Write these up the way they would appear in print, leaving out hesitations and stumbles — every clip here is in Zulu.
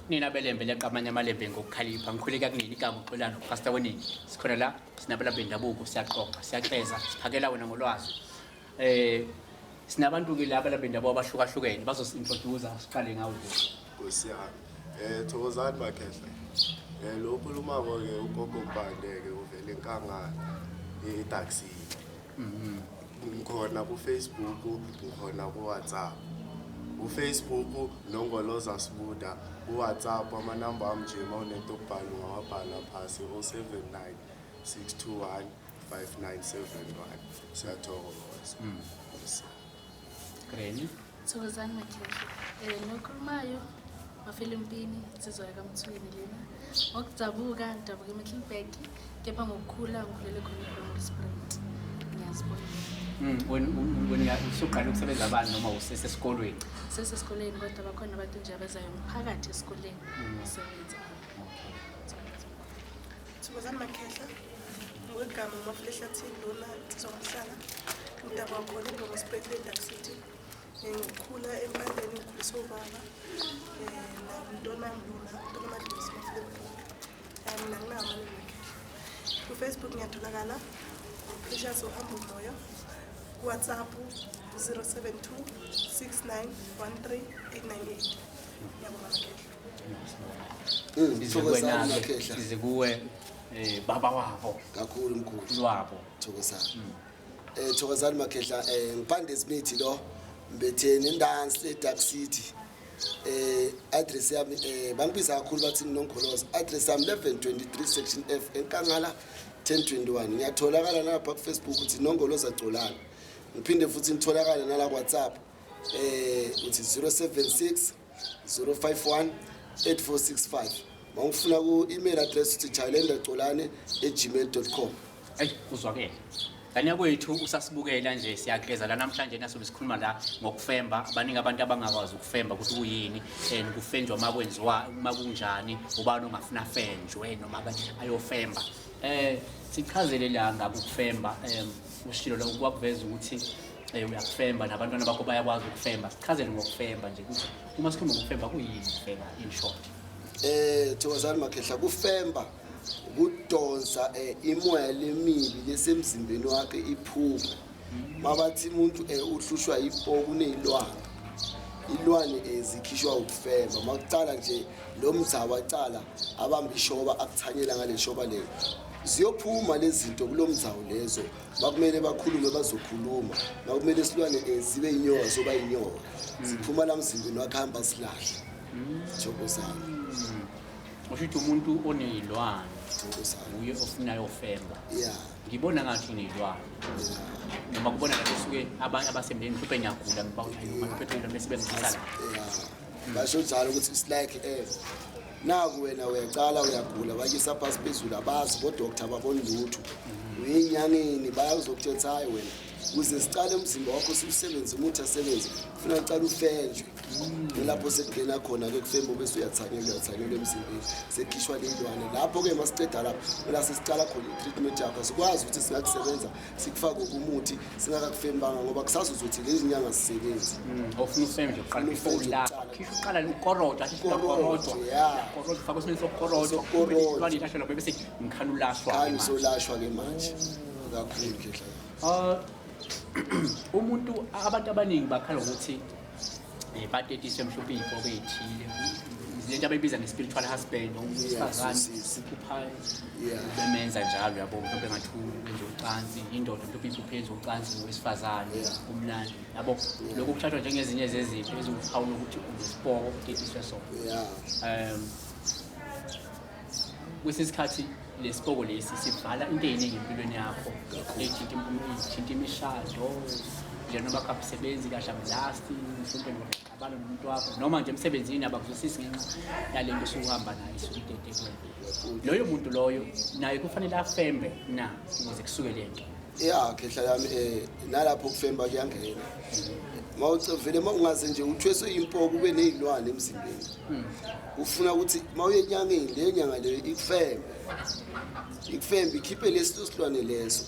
Nina belembe leqa amanye amalembe ngokukhalipha. Ngikhuleka kunini igama uXolani uPastor weningi. Sikhona la sinabalaphi bendabuko, siyaxoxa, siyaxeza, siphakela wena ngolwazi. Sinabantu ke laba bendabuko abahlukahlukene bazosi-introduce, siqale ngawe nje. Nkosi yami. Thokozani Makhehla. Lo okhulumako ke uGogo Mpande ke uvela eNkangala eTaxi. Ngikhona ku Facebook, ngikhona ku WhatsApp. Ku Facebook Nongoloza Sibuda, ku WhatsApp amanamba ami nje mawunento okubhala ungawabhala phasi 079 621 5971. Siyathokoza. Nkosi. Granny. Thokozani Makhehla. Nokhulumayo Mafelimpini, insizwa yakamthweni lena. Ngokudabuka ngidabuka eMiddelburg, kepha ngokukhula ngikhulele khona eBronkhorstspruit. Ngiyazibona. Wena usuqala ukusebenza abantu noma usesesikolweni? Sesesikoleni, kodwa bakhona abantu nje abazayo phakathi esikoleni ngisebenza. Thokozani Makhehla. Ngwegama uMaflehlathini lona insizwa kaMhlanga. Ngidabuka khona eBronkhorstspruit eDark City. Ngikhula empandeni, ngikhuliswe ubaba. Namntwana wami lona, umntwana amadlozi Mafelimpini. Mina nginawo amalembe Makhehla. Ku-Facebook ngiyatholakala Precious Uhambo Moyo. Ku-WhatsApp 072 6913 898. Ngiyabonga Makhehla. Size Thokozani kuwena-ke, Makhehla. size kuwe baba wabo. Kakhulu mkhulu. Lwabo. Thokozani. Thokozani Makhehla, ngipande Smith lo Mbetheni endansi eDark City. Address yami, bangibiza kakhulu bathi nginongoloza. Address yami 1123 section F eNkangala 1021. Ngiyatholakala nalapha ku Facebook uthi Nongoloza Gcolana. Ngiphinde futhi ngitholakale nala ku WhatsApp uthi 076 051 8465. Mawufuna ku email address uthi chilendagcolane@gmail.com. Ey, uzwakele. Kanye kwethu usasibukela nje, siyakleza la namhlanje nasobe sikhuluma la ngokufemba. Baningi abantu abangakwazi ukufemba ukuthi kuyini and kufenjwa makwenziwa uma kunjani, ubani ongafuna fenjwe noma ayofemba. Sichazele la ngabe ukufemba, ushilo lo kwakuveza ukuthi uyakufemba nabantwana bakho bayakwazi ukufemba. Sichazele ngokufemba nje ukuthi uma sikhuluma ngokufemba kuyini ukufemba in short. Thokozani Makhehla, kufemba ukudonsa imoya lemibi lesemzimbeni wakhe iphume. Mabathi umuntu uhlushwa ipoko kunezilwane, ilwane zikhishwa ukufemba. Makucala nje lo mzaba acala abamba ishoba akuthanyela ngale shoba leyo, ziyophuma lezi zinto kulo mzawu lezo. Bakumele bakhulume, bazokhuluma. Bakumele isilwane zibe inyoka, zoba inyoka, ziphuma la mzimbeni wakhe, hamba silahle. Thokozani. Usho ukuthi umuntu oneyilwane Thokozani. uye ofuna ayofemba. Yeah. Ngibona ngathi uneyilwane. Noma kubona ngathi suke abanye abasemndeni mhlawumbe ngiyagula ngiba uthi hayi uma ngiphethe into bese bengifisa la. Yeah. Basho njalo ukuthi it's like naku wena uyacala uyagula, bakisa phasi phezulu, abazi bo doctor ababoni lutho. Uyenyangeni bayazokuthetha hayi wena ukuze sicale umzimba wakho siwusebenze, umuthi asebenze ufuna ucala ufenjwe. Lapho sekungena khona ke kufembo bese uyathanyelwa, uyathanyelwa emzimbeni, sekhishwa leyilwane. Lapho ke masiceda lapho la sesicala khona i-treatment yakho, sikwazi ukuthi singakusebenza sikufake kumuthi singakakufembanga, ngoba kusasa uzothi lezi nyanga zisebenzi. Ofuna ufembe uqala Ufuna before ufembe ulapha. uqala. Khishwa uqala ukorojwa, athi Ukorojwa, ukorojwa. yeah. Ukorojwa, ufake esimeni sokukorojwa. Sokukorojwa. Ilwane ilahlwa lapho bese ngikhana ulashwa ke Khani manje. solashwa ke manje. Kakhulu Khehla. Umuntu, abantu abaningi bakhala ukuthi batetiswe mhlawumbe iy'mpoko ey'thile. Lento abayibiza nge-spiritual husband, umuntu wesifazane, Yes, yes. uphupha Yeah. bemenza njalo, uyabo, mhlawumbe ngathi wenza ucansi, indoda mhlawumbe iphuphe yenza ucansi nowesifazane, Yeah. kumnandi, yabo. Yeah. Lokhu kuthathwa njengezinye zezinto eziwuphawu lokuthi unesipoko utetiswe sona. Yeah. Kwesinye isikhathi lesipoko lesi sivala into ey'ningi empilweni yakho, Kakhulu. ey'thinta ey'thinta imishado, nje noma kabusebenzi kahle, abulasti, mhlawumbe nokuxabana nomuntu wakho, noma nje emsebenzini abakuzwisisi ngenxa yale nto osuhamba nayo isuke itete kuwena. Loyo muntu loyo naye kufanele afembe na ukuze kusuke le nto? Ya, Khehla yami, nalapho kufemba kuyangena. Mawucevele uma ungaze nje uthweswe impoko ube ney'lwane emzimbeni. Ufuna ukuthi uma uye enyangeni, leyo nyanga leyo ikufembe. Ikufembe ikhiphe leso silwane leso.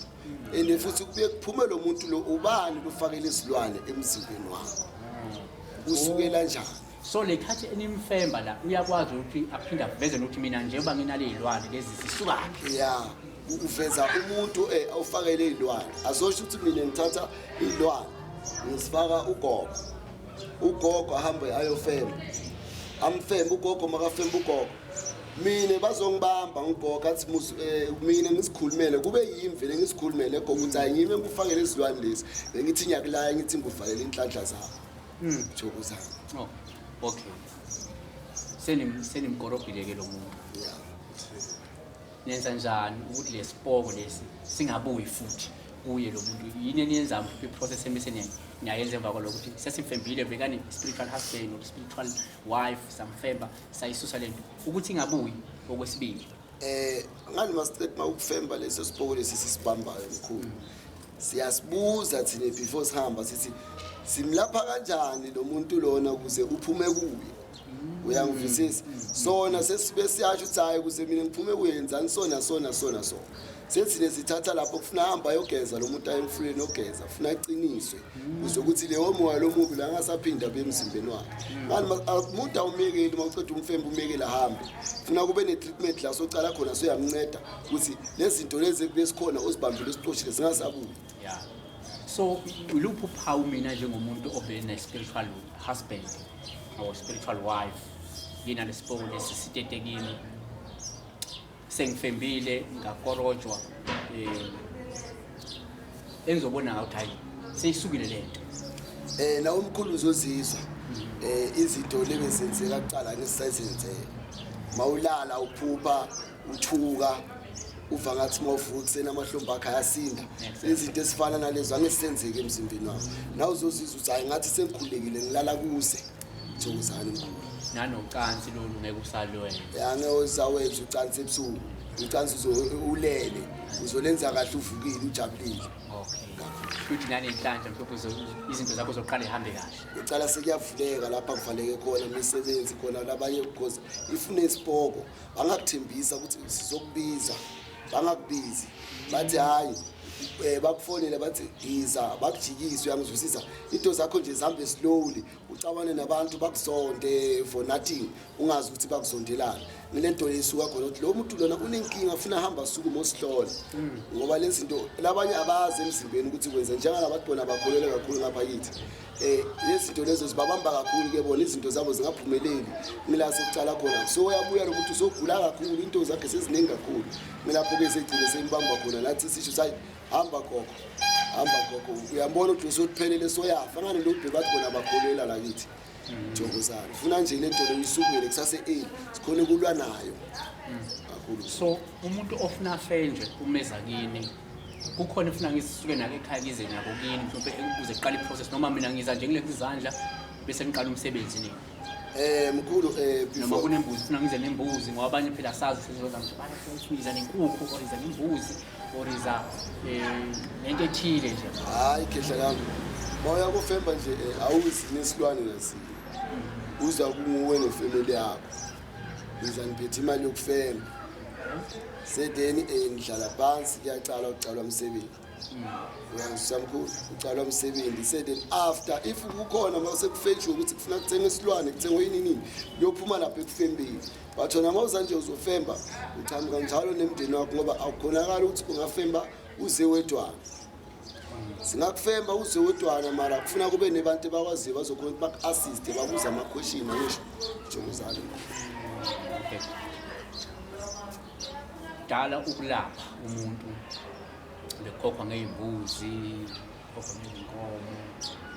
And futhi kubuye kuphume lo muntu lo, ubani lofakele isilwane emzimbeni wakho. Kusukela njani? So le khathi enimfemba la uyakwazi ukuthi aphinde aveze nokuthi mina njengoba nginaley'lwane lezi zisukaphi. Ya, uveza umuntu awufakele iy'lwane. Azosho ukuthi mina ngithatha iy'lwane ngisifaka ugogo, ugogo ahambe ayofemba, amfembe ugogo. Makafemba ugogo, mina bazongibamba ngigogo athi mina ngisikhulumele, kube yimi vele ngisikhulumele gogo ukuthi hayi, ngime ngikufakele izilwane lezi, bengithi ngiyakulaya, ngithi ngikuvalele inhlanhla zakho. Thokozani. Oh, okay. Senimkorobhile-ke lo muntu. Ya. Nenza njani ukuthi le sipoko lesi singabuyi futhi kuye lo muntu? Yini eniyenzayo i-process emise niyayenza emva kwalokho, ukuthi sesimfembile, bekane spiritual husband or spiritual wife, samfemba, sayisusa lento ukuthi ingabuyi okwesibili? Ngani masiqeda mawukufemba leso sipoko lesi sisibambayo mkhulu, siyasibuza thina before sihamba, sithi simlapha kanjani lo muntu lona ukuze uphume kuye. Uyangivisisa? Sona sesibe siyasho ukuthi hayi, ukuze mina ngiphume kuye yenzani sona sona sona sona. Sethine sithatha lapho, kufuna hamba ayogeza lo muntu, aye emfuleni ogeza, kufuna aqiniswe ukuze ukuthi leyo moya lo mubi la angasaphinda abe emzimbeni wakhe. Ngani umuntu awumekeli uma uceda umfembe, umekele ahambe. Funa kube ne-treatment la socala khona, soyamnceda ukuthi lezi zinto lezi besikhona ozibambile, esixoshile, zingasabuyi. Yeah, so iluphi uphawu mina njengomuntu obene-spiritual husband or spiritual wife, yina lesipoko lesi sitete kimi, sengifembile, ngakorojwa, engizobona ngathi hayi, seyisukile lento? Nawe umkhulu uzozizwa izinto lebezenzeka kuqala ngesisazenzeka. Mawulala uphupha uthuka, uva ngathi mawuvuka ekuseni amahlombe akho ayasinda. Izinto ezifana nalezo angesenzeke emzimbeni wakho. Nawe uzozizwa ukuthi hayi, ngathi sengikhululekile, ngilala kuze. Thokozani mkhulu. Nanocansi lolu ngeke usalwenza? Ya, ngeke usawenza ucansi ebusuku. Ucansi ulele, uzolenza kahle uvukile ujabulile. Okay, futhi nanenhlanhla mhlawumbe izinto zakho zoqala ihambe kahle. Ucala sekuyavuleka lapha kuvaleke khona imisebenzi khona labanye, because if unesipoko bangakuthembisa ukuthi sizokubiza, bangakubizi, bathi hayi, bakufonele bathi iza, bakujikise. Uyangizwisisa? Into zakho nje zihambe slowly, ucabane nabantu, bakuzonde for nothing, ungazi ukuthi bakuzondelani. Ngile nto le isuka khona ukuthi lo muntu lona unenkinga, ufuna ahamba asukume osihlola, ngoba lezi zinto labanye abazi emzimbeni ukuthi kwenza njengalabantu bona bakholelwe kakhulu ngapha kithi. Lezi zinto lezo zibabamba kakhulu ke bona, izinto zabo zingaphumeleli. Ngila sekucala khona, so uyabuya lo muntu usogula kakhulu, into zakhe seziningi kakhulu. Ngilapho-ke segcine seyimbamba khona, nathi sisho sayi hamba gogo, hamba gogo. Uyambona ukuthi usophelele, soyafa. Ngani lo bathi bona bakholela la kithi. Thokozani. Funa nje le nto leyo isukumele kusase-early, sikhone ukulwa nayo kakhulu. So umuntu ofuna afenje umeza kini, kukhona efuna ngisuke nako ekhaya kize nako kini mhlawumbe ukuze kuqale i-process, noma mina ngiza nje ngileke izandla bese ngiqala umsebenzi nini? Mkhulu, Noma before kunembuzi, funa ngize nembuzi, ngoba abanye phela sazi sezoza nje iza nenkukhu or iza nembuzi or iza nento ethile nje. Hayi khehla lami, mawuya kufemba nje awuzi nesilwane nasinye, uza kunguwe nefamily yakho, niza niphethe imali yokufemba, sedeni nihlala phansi, kuyacala, kucalwa umsebenzi. Uyangizwisa mkhulu? Ucalwa umsebenzi, sedeni after if kukhona masekufetshiwe ukuthi kufuna kuthenga isilwane, kuthengwe yini nini, kuyophuma lapho ekufembeni. But wena mawuza nje uzofemba, uchamuka njalo nemndeni wakho, ngoba akukhonakali ukuthi ungafemba uze wedwana. Singakufemba uze wedwana, mara kufuna kube nebantu abakwaziyo bazokhona ukuthi baku-assiste, babuze ama-question, angisho? Thokozani. Okay, dala ukulapha umuntu bekhokhwa ngey'mbuzi, bekhokhwa ngey'nkomo.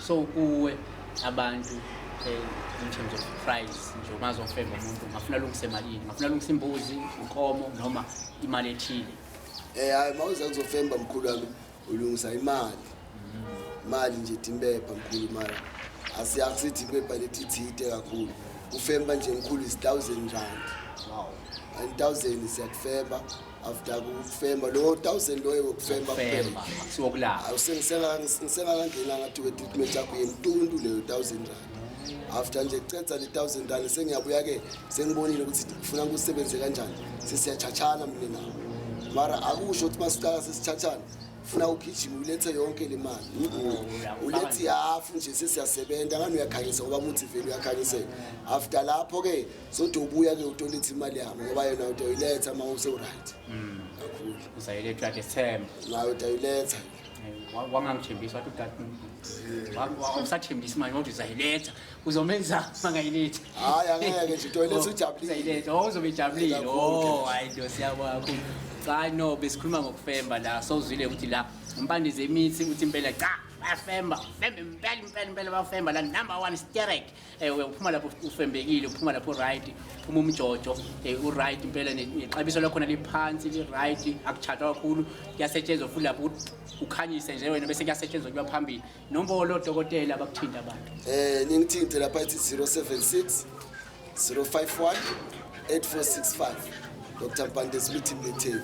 So kuwe abantu in terms of price nje, uma azofemba umuntu ngafuna alungise malini? Ngafuna alungise imbuzi, inkomo noma imali ethile? Hayi, mawuza kuzofemba mkhulu wami, ulungisa imali, imali nje timpepha mkhulu, mara asiyakusithi impepha lethi thide kakhulu. Ufemba nje mkhulu is 1000 rand. 1000 siyakufemba. After kufemba lo 1000 loyo wokufemba kuphela. Femba akusiwokulapha. Ngisengakangena ngathi we-treatment yakho yemtuntu leyo 1000 rand. After nje kucedza le 1000 rand, sengiyabuya-ke, sengibonile ukuthi kufuna kusebenze kanjani, sesiyachachana mina nawe. Mara akusho ukuthi masicala sesichachana. Ufuna ugijima ulethe yonke le mali. Ulethe ihafu nje, sesiyasebenza ngani, uyakhanyisa ngoba umuthi vele uyakhanyisela. After lapho ke sodubuya ke utoletha imali yami, ngoba yona utoyiletha uma use-right kakhulu. Uzayiletha, uyadethemba? Nayo utayiletha. Wangangithembisa, wathi udade awusathembisi manje, kodwa uzayiletha. Uzomenza mangayiletha? Hhayi, angeke nje, utoyiletha ujabulile. Uzayiletha, oh, uzobe ejabulile. Kakhulu. Oh, hayi nto, siyabonga kakhulu. Cha, no, besikhuluma ngokufemba la. Sowuzwile ukuthi la umpande zemithi uthi impela cha, bayafemba, fembe impela impela impela, bayafemba la, number 1 sterek. Uphuma lapho ufembekile, uphuma lapho right, uphuma umjojo, u-right impela, nexabiso lakhona liphansi, li-right, akuchatwa kakhulu, kuyasetshenzwa futhi lapho ukuthi ukhanyise nje wena, bese kuyasetshenzwa kuya phambili. Nombolo, dokotela, bakuthinta abantu. Ningithinte lapha, ithi 076 051 8465, Dr Mpande Smith Mletheni.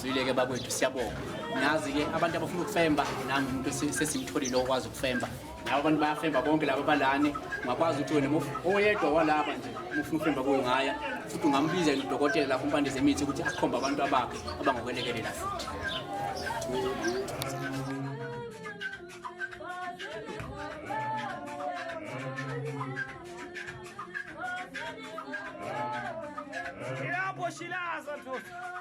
Zwile-ke bakwethu, siyabonga. Nazi-ke abantu abafuna ukufemba, nangu umuntu sesimtholile okwazi ukufemba. Laba abantu bayafemba bonke laba balane. Ungakwazi ukuthi wena oyedwa walaba nje uma ufuna ukufemba kuyo ungaya, futhi ungambiza yena udokotela lapho umpande zemithi ukuthi akhombe abantu abakhe abangokwelekelela futhi. Ilapho shilaza ndoda.